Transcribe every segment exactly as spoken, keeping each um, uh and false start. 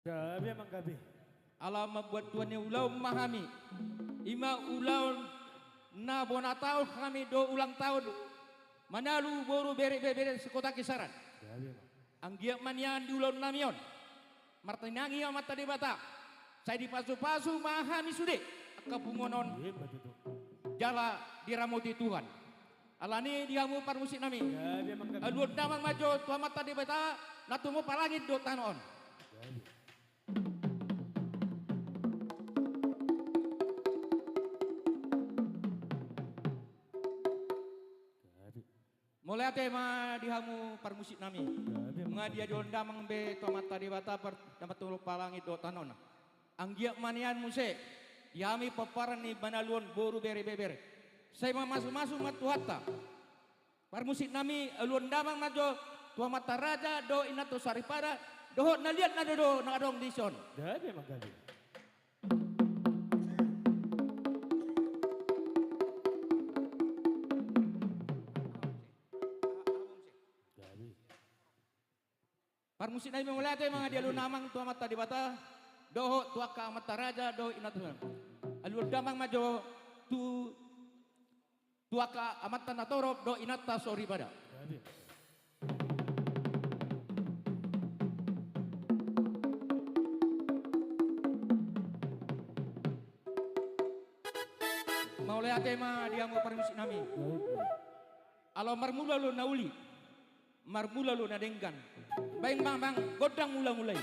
Gabe, Amang, gabe. Ala mambuat tuan ni ulaon ma hami. I ma ulaon na bona taon hami do ulang taon. Manalu boru bere-bere sekota Kisaran. Gabe, Amang. Anggiat ma nian di ulaon nami on martinangi Amanta Debata, sai dipasupasu ma hami sude angka punguan on. Ima tutu. Jala diramoti Tuhan. Alani i di hamu parmusik nami, gabe, Amang, gabe, aluhon damang ma jo tu Amanta Debata na tumompa langit dohot tano on. Gabe. Gabe. Mauliate ma di hamu parmusik nami. Gabe, Amang, gabe. Nga dialuhon damang be tu Amanta Debata par-, na tumompa langit dohot tano on. Anggiat ma nian muse di hami pomparan ni manaluhon boru bere-bere, sai mamasumasu ma Tuhanta. Parmusik nami, aluhon damang ma jo tu amanta raja dohot inanta soripada dohot na liat na dodo na adong dison. Gabe, Amang, gabe. Gabe. Parmusik nami, mauliate ma nga dialuhon damang tu Amanta Debata dohot tu angka amanta raja dohot inanta. Aluhon damang ma jo tu, tu angka amanta na torop dohot inanta soripada. Mauliate ma di hamu parmusik nami. Ala marmula do na uli, marmula do na denggan. Baen ma, Amang, gondang mula-mula i.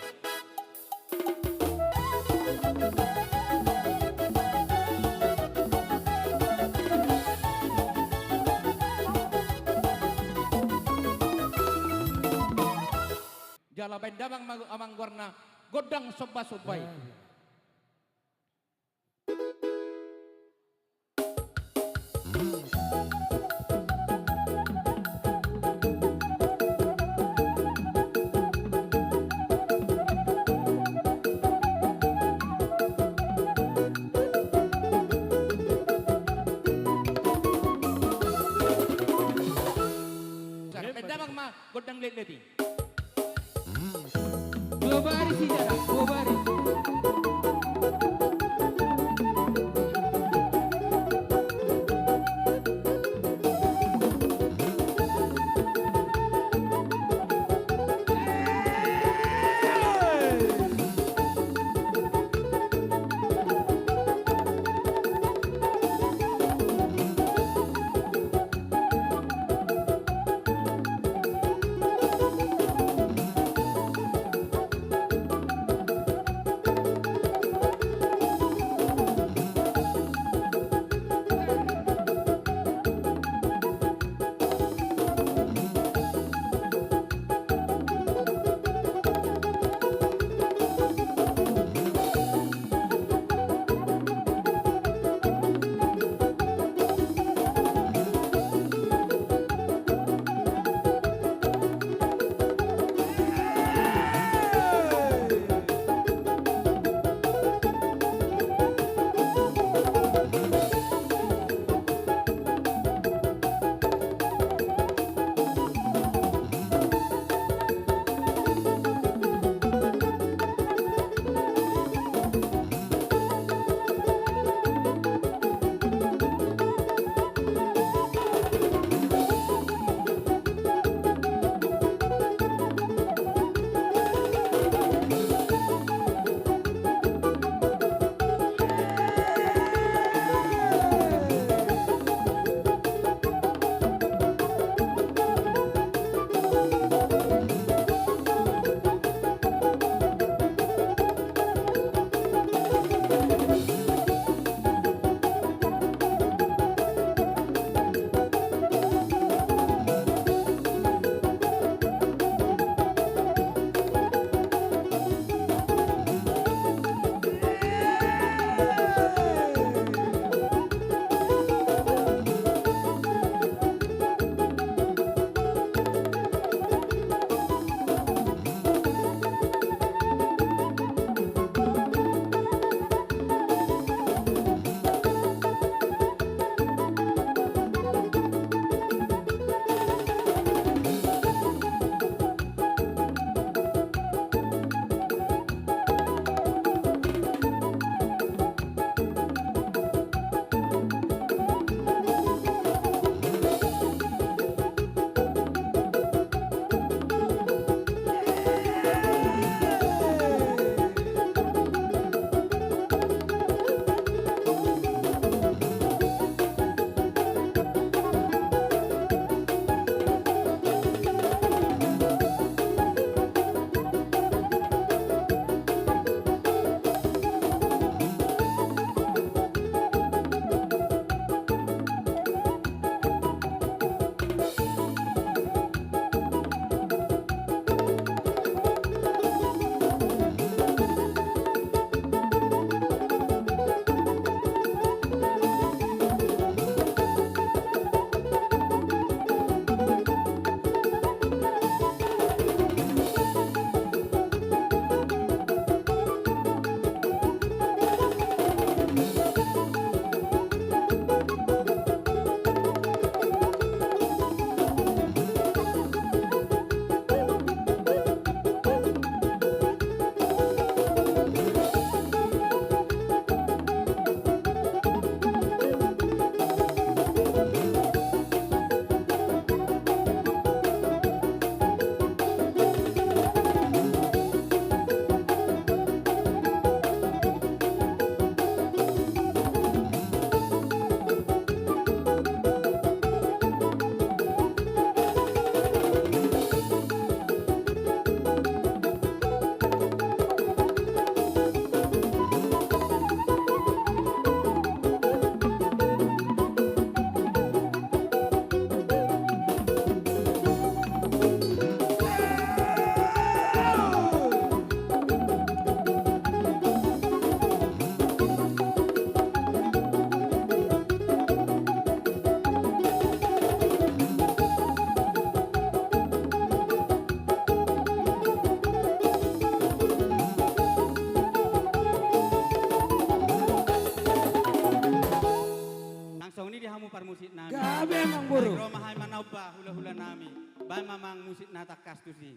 Jala baen damang ma, Amang, goarna gondang somba-somba i. Baen damang ma gondang letlet i. Dua baris i jala, dua baris. Musik nami. Gabe, Amangboru. Ro ma hami manaomba hulahula nami. Baen ma, Amang, musik na tangkas tusi.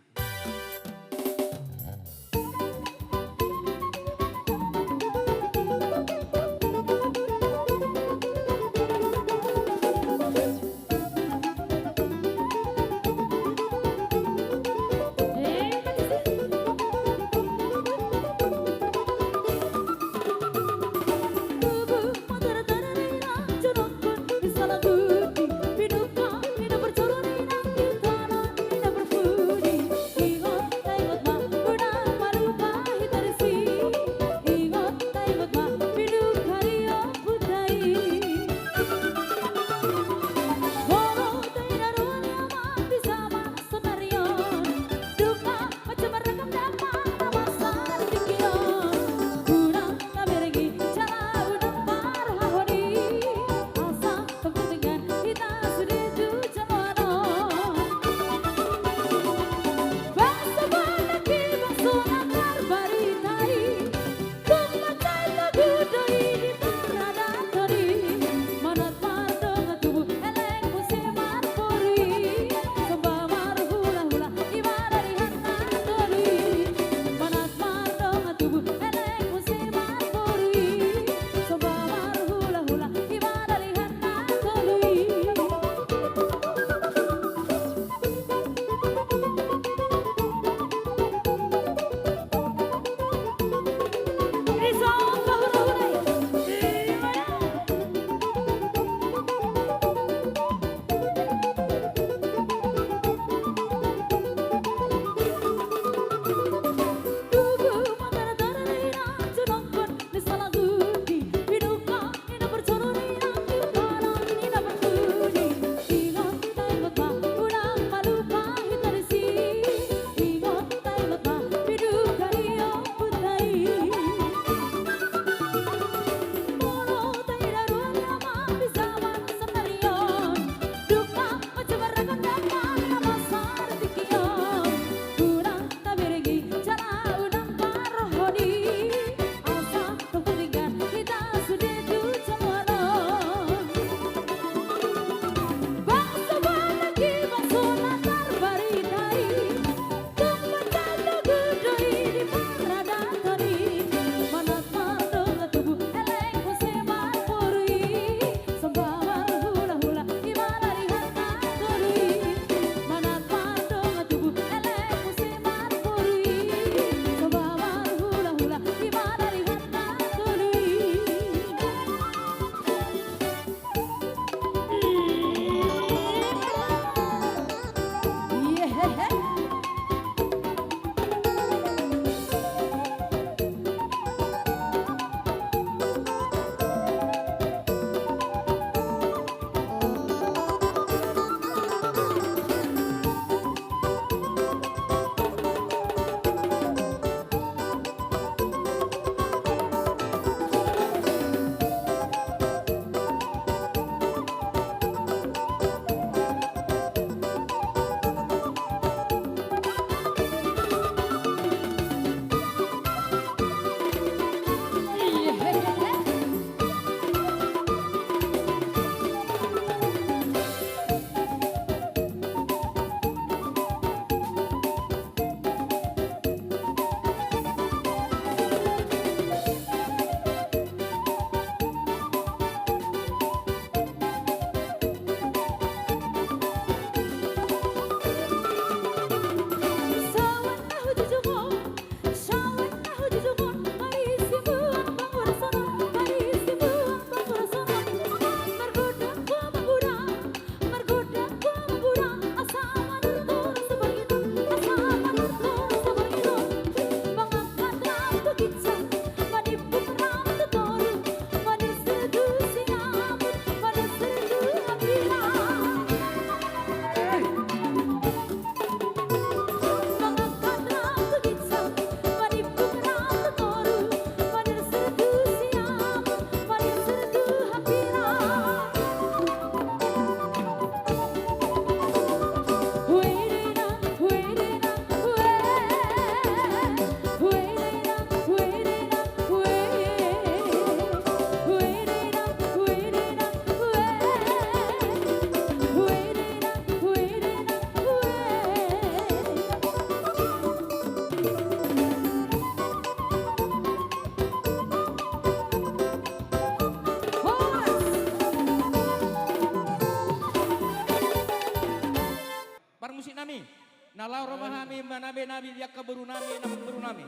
Nabe-nabe di angka boru nami, namboru nami.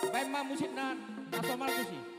Baen ma musikna, na so martusi.